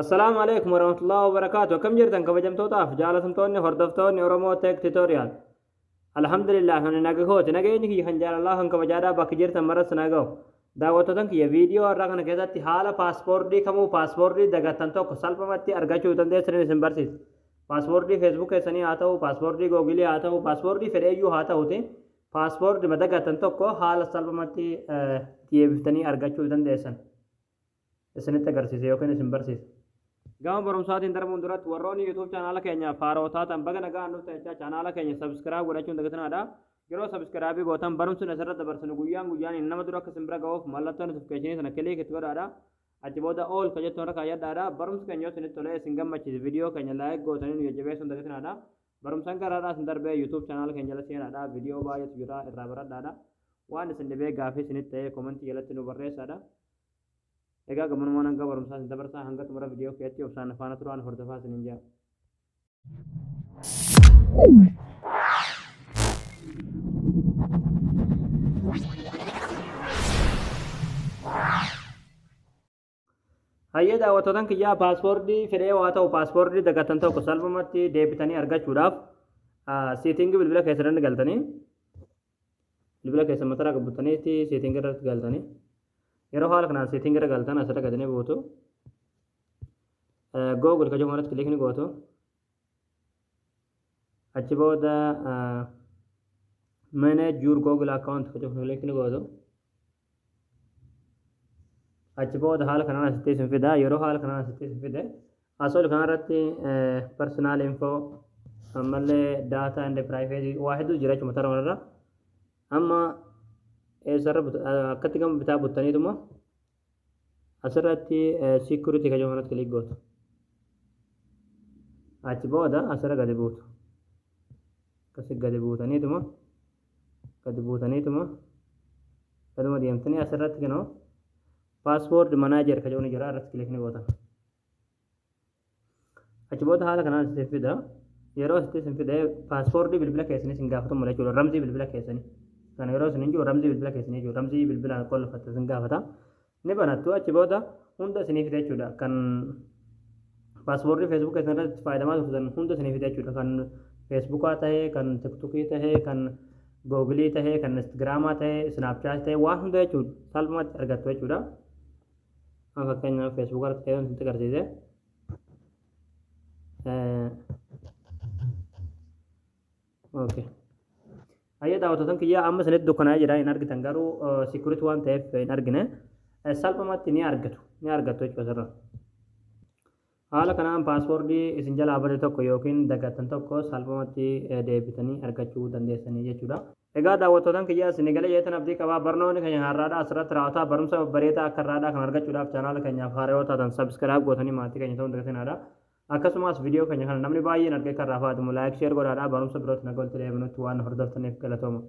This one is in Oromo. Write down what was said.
Assalaamu alaikum warahmatullahi wabarakaatu. Akkam jirtan, kabajamtootaaf jaalatamtoonni hordoftoonni Oromoo Tech Tutorial? Alhamdulillah, ani naga kooti. Nageenyi kiyya kan jaalalaa kan kabajaadhaa bakka jirtan maras na ga'u. Daawwattootan kiyya, viidiyoo har'aa kana keessatti haala passwordii kamuu, passwordii dagattan tokko salphumatti argachuu dandeessan isin barsiisa. Passwordii Facebook keessanii haa ta'u, passwordii Googleii haa ta'u, passwordii fedheeyyuu haa ta'uti, passwordii dagatan tokko haala salphumatti deebiftanii argachuu dandeessan isinitti agarsiisa yookiin isin barsiisa. Gama barumsaatiin darbuun duratti, warroonni YouTube chaanaala keenyaaf haaroo taatan baga nagaan dhuftan jechaa, chaanaala keenya subscribe godhachuun dagatinaadha. Yeroo subscribe gootan barumsi asirra dabarsinu guyyaan guyyaan nama dura akka isin bira ga'uuf mallattoo notificationii sana click itti godhaadha. Achi booda all ka jettu irra kaayyadhaadha. Barumsi keenya yoo isinitti tolee isin gammachiise, viidiyoo keenya like gootanii nu jajjabeessuun dagatinaadha. Barumsaan garaadhaa isin darbee YouTube chaanaala keenya jala seenaadha. Viidiyoo baay'eetu jira, irraa baradhaadha. Waan isin dhibee gaafii isinitti ta'ee commentii jalatti nu barreessaadha. Egaa gabanumaan hanga barumsaa isin dabarsaa, hanga xumura viidiyoo keetti obsaan faana turaan hordofaa isiniin jira. Hayyee daawwattootan kiyyaa, passwordii fedhee waa ta'u, passwordii dagatan tokko salphumatti deebitanii argachuudhaaf settingii bilbila keessan galtanii, bilbila keessan mataraa qabataniitti settingii irratti galtanii, yeroo haala kanaan settingii irra galtan asirra gadanii buutu. Google ka jedhamu irratti click ni gootu. Achi booda manage your Google account ka jedhamu click ni gootu. Achi booda haala kanaan asitti isin fida. Yeroo haala kanaan asitti isin fide, asol kanarratti personal info, ammallee data and privacy, waa hedduu jira jechuudha mataa irra. Amma eessarra akkatti gama bitaa buttaniituma asirratti security ka jedhamu irratti click gootu. Achi booda asirra gadi buutu. Akkasi gadi buutaniituma gaduma deemtanii asirratti kinoo password manager ka jedhu ni jira, irratti click ni gootan. Achi booda haala kanaan isin fida. Yeroo asitti isin fide, passwordii bilbila keessanii isin gaafatu mala jechuudha. Ramzii bilbila keessanii. Kana yeroo isin hin jiru ramzii bilbila keessanii jechuudha. Ramzii bilbilaan qolfatte isin gaafata. Ni banattu. Achi booda hunda isinii fida jechuudha. Kan passwordii Facebook keessan irratti fayyadamaa turtan hunda isinii fida jechuudha. Kan Facebookaa tahee, kan TikTokii tahee, kan Googleii tahee, kan Instagramaa tahee, Snapchat tahee, waan hunda jechuudha. Salphumatti argattu jechuudha. Amma fakkeenyaaf Facebook irratti ta'ee wanti agarsiise. Okay. Hayyee daawwattootan kiyyaa, amma isinitti dukkanaa'ee jira, hin argitan garuu security waan ta'eef hin argine. Salphumatti ni argatu. Ni argattu jechuudha asirra. Haala kanaan passwordii isin jalaa bade tokko yookiin dagattan tokko salphumatti deebitanii argachuu dandeessanii jechuudha. Egaa daawwattootan kiyyaa, isin galee jeetan abdii qabaa. Barnoonni keenya har'aadhaa asirratti raawwataa. Barumsa babbareedaa akka har'aadhaa kan argachuudhaaf chaanaala keenyaaf haaraa yoo taatan subscribe gootanii maatii keenya ta'uu dagatinaadha. Akkasumas viidiyoo keenya kana namni baay'een argee kan irraa fayyadamu like, share godhaadha. Barumsa birootti nagaa walitti deebinutti waan hordoftaniif galatooma.